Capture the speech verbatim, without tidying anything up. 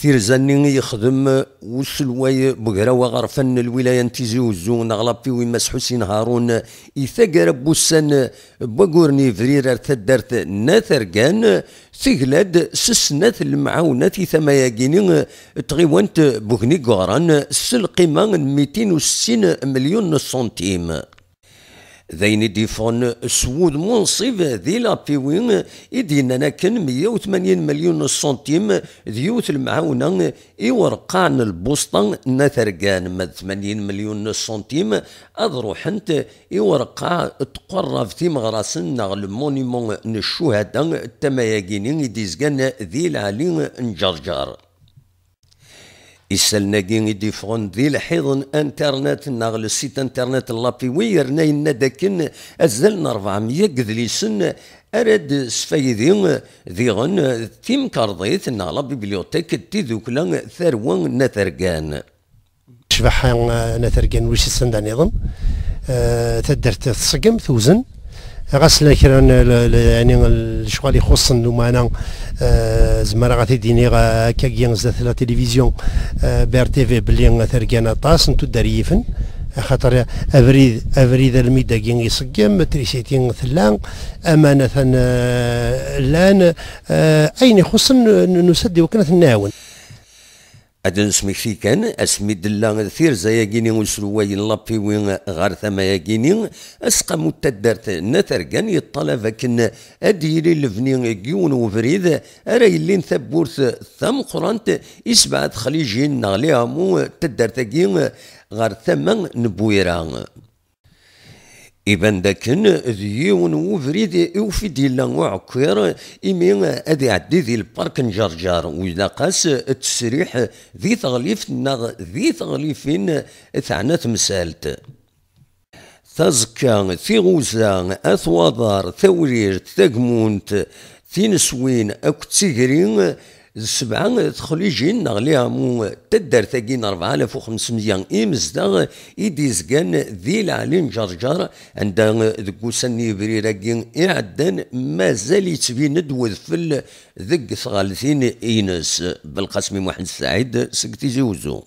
Tirza-nni i yexdem uselway n ugraw aɣerfan n lwilaya n Tizi Uzzu, neɣ lapiwi Mass Ḥusin Harun, i taggara n wussan n waggur n yebrir ar taddart n At Rgan, tegla-d s snat n lemɛawnat i tama-agi-ni n tɣiwant n Bugni n Yeɣran s lqima n mitin u settin melyun n ṣṣuntim. D ayen i d-yeffɣen s wudem unṣib di lapiwi i d-yennan akken meyya u tmanyin melyun n ṣṣuntim d yiwet n lemɛawna i ureqqaɛ n lbusṭa n At Rgan, ma d tmanyin melyun n ṣṣuntim ad ruḥent i ureqqaɛ n tqerrabt imeɣrasen neɣ le monument n ccuhada n tama-agi-ni i d-izgan di lɛali n Ǧerǧer. Isallen-agi i d-iffɣen di lḥiḍ n internet neɣ le site internet n lapiwi, yerna yenna-d akken azal n rebɛemya n yedlisen ara d-sfaydi diɣen timkarḍit neɣ la bibliothèque n tidukla Tarwa n At Rgan. Cbaḥa, eh, n At Rgan wis sanda niḍen, eh, taddart tṣeggem, tewzen. Ɣas la kra n l-, l-, yani, lecɣal ixuṣṣen, lumeɛna, eh, zemreɣ ad t-id-iniɣ, eh, akkagi zdat la télévision, eh, B R T V, belli At Rgan aṭas n tuddar yifen, axaṭer abrid, abrid almi d-agi iṣeggem, trisiti tella, aman atan, eh, llan, eh, ayen ixuṣṣen n-, nusa-d i wakken ad ten-nɛawen. Ad d-nesmekti kan, asmi d-tella tirza-agi-ni uselway n lapiwi ɣer tama-agi-ni, aseqqamu n taddart n At Rgan yeṭṭalab akken ad d-yili lebni n yiwen webrid ara yellin tawwurt tameqqrant isebɛed xlijin neɣ liɛamu n taddart-agi ɣer tama n Bwira. Iban dakken d yiwen n webrid i ufid yella uɛekkiṛ, imi ad iɛeddi di lpark n Ǧerǧer, u ilaq-as ttesriḥ di teɣlift neɣ di teɣlifin teɛna temsalt. Taẓekka, Tiɣuza, At Waḍar, Tawrirt, Tagmunt, Tineswin akked Tigri d sebɛa texlijin neɣ liɛamu n taddart-agi n rebɛa alaf u xemsemya imezdaɣ i d-izgan di lɛali n Ǧerǧer, anda deg wussan n yebrir-agi iɛeddan mazal yettbin-d wedfel deg tɣaltin-ines. Belqasmi Muḥend Saɛid seg Tizi Uzzu.